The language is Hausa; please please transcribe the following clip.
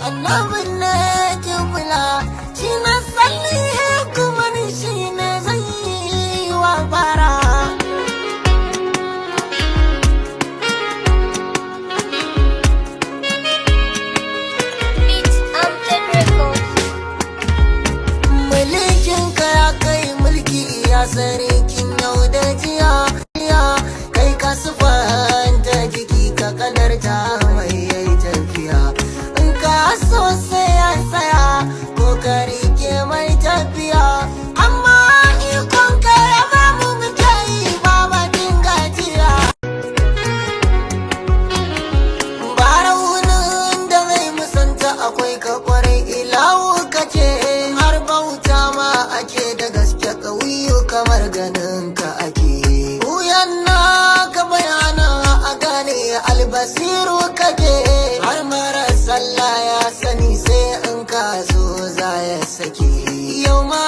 Annabin ne kibla, shi na salli kuma ni shi ne zai yi wa bara. Beat Amjad Records. Mulkin ka ya kai mulki ya sarkin yau da jiya ya kai ka sufanta jiki ka kadarta mai yayi tafiya. In ka so sai ya tsaya ko ka rike mai tafiya, amma ikon ka ya ba mu muke yi ba batun gajiya. Ba raunin da zai musanta akwai ka kwarai ilawu kace, har bauta ma ake da gaske ƙauyu kamar ganin ka ake. Wuyan na ka bayana a gane albasiru kake, har mara sallah ya sani sai in ka so za ya sake. Yau ma